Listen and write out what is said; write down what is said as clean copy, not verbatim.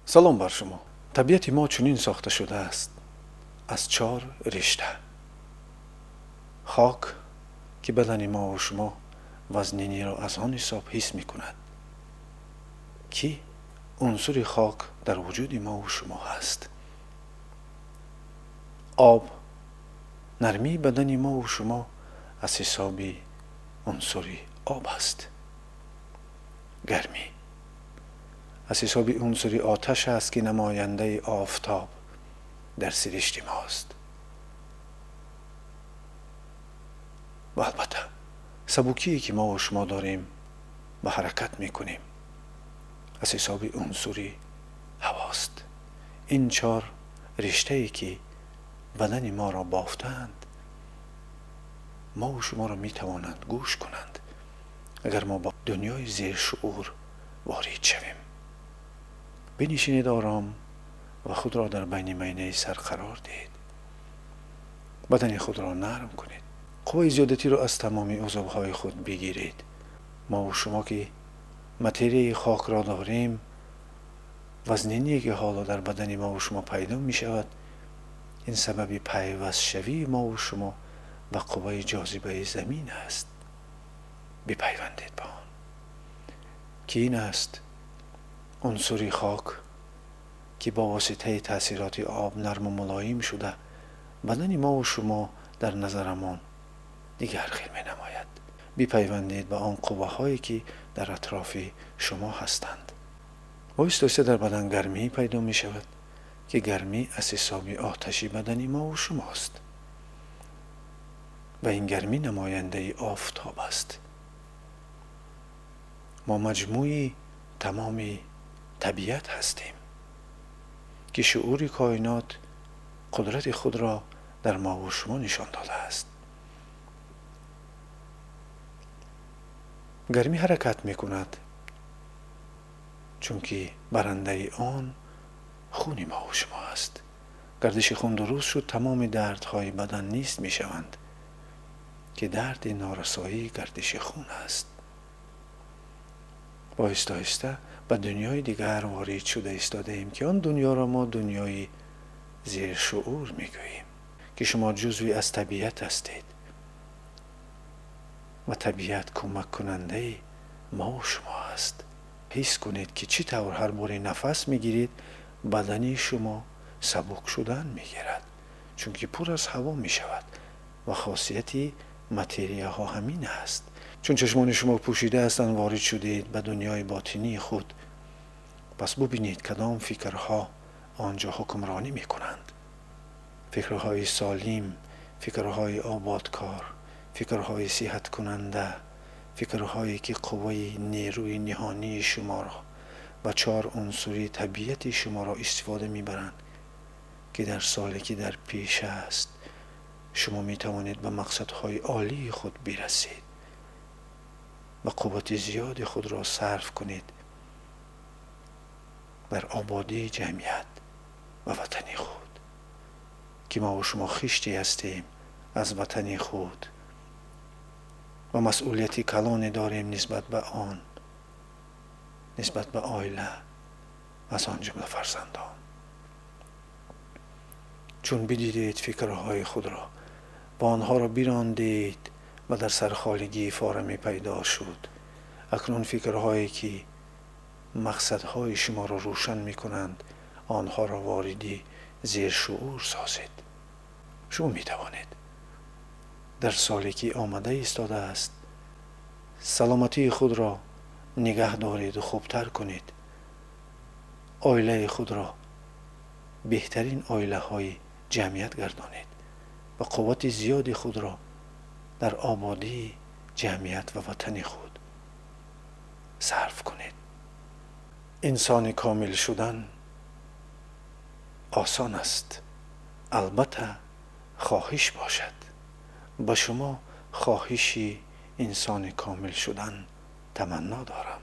Салом бар шумо. Табиати мо чунин сохта шудааст аз чор ришта: хок, ки бадани мову шумо вазниниро аз он ҳисоб ҳис мекунад, ки унсури хок дар вуҷуди мову шумо ҳаст. Об, нармии бадани мову шумо аз ҳисоби унсури об аст. Гармӣ аз ҳисоби унсури оташ аст, ки намояндаи офтоб дар сиришти мост. Ва албатта сабукие, ки мову шумо дорем ва ҳаракат мекунем, аз ҳисоби унсури ҳавост. Ин чор риштае, ки бадани моро бофтаанд, мову шуморо метавонанд гӯш кунанд, агар мо ба дунёи зершуур ворид шавем. Бинишинед ором ва худро дар байни майнаи сар қарор диҳед. Бадани худро нарм кунед, қувваи зиёдатиро аз тамоми узвҳои худ бигиред. Мову шумо, ки материяи хокро дорем, вазниние, ки ҳоло дар бадани мову шумо пайдо мешавад, ин сабаби пайвастшавии мову шумо ба қувваи ҷозибаи замин аст. Бипайвандед ба он, ки ин аст унсури хок, ки бо воситаи таъсироти об нарму мулоим шуда, бадани мову шумо дар назарамон дигар хел менамояд. Бипайвандед ба он қувваҳое, ки дар атрофи шумо ҳастанд. Оҳиста оҳиста дар бадан гармӣ пайдо мешавад, ки гармӣ аз ҳисоби оташи бадани мову шумост ва ин гармӣ намояндаи офтоб аст. Мо маҷмӯи тамоми табиат ҳастем, ки шуури коинот қудрати худро дар мову шумо нишон додааст. Гармӣ ҳаракат мекунад, чунки барандаи он хуни мову шумо аст. Гардиши хун дуруст шуд, тамоми дардҳои бадан нест мешаванд, ки дарди норасоии гардиши хун аст. Оҳиста оҳиста ба дунёи дигар ворид шуда истодаем, ки он дунёро мо дунёи зершуур мегӯем, ки шумо ҷузви аз табиат ҳастед ва табиат кӯмаккунандаи мову шумо аст. Ҳис кунед, ки чӣ тавр ҳар боре нафас мегиред, бадани шумо сабук шудан мегирад, чунки пур аз ҳаво мешавад ва хосияти материяҳо ҳамин аст. Чун чашмони шумо пӯшида ҳастанд, ворид шудед ба дунёи ботинии худ. Пас бубинед, кадом фикрҳо он ҷо ҳукмронӣ мекунанд. Фикрҳои солим, фикрҳои ободкор, фикрҳои сиҳаткунанда, фикрҳое, ки қувваи нерӯи ниҳонии шуморо ва чор унсури табиати шуморо истифода мебаранд, ки дар соле, ки дар пеш аст, шумо метавонед ба мақсадҳои олии худ бирасед ва қуввати зиёди худро сарф кунед дар ободии ҷамъият ва ватани худ, ки мову шумо хиште ҳастем аз ватани худ ва масъулияти калоне дорем нисбат ба он, нисбат ба оила, аз он ҷумла фарзандон. Чун бидидед фикрҳои худро ва онҳоро бирондед ва дар сархолигии фораме пайдо шуд, акнун фикрҳое, ки мақсадҳои шуморо рӯшан мекунанд, онҳоро вориди зершуур созед. Шумо метавонед дар соле, ки омада истодааст, саломатии худро нигаҳ дореду хубтар кунед, оилаи худро беҳтарин оилаҳои ҷамъият гардонед ва қуввати зиёди худро дар ободии ҷамъият ва ватани худ сарф кунед. Инсони комил шудан осон аст, албатта хоҳиш бошад. Ба шумо хоҳиши инсони комил шудан таманно дорам.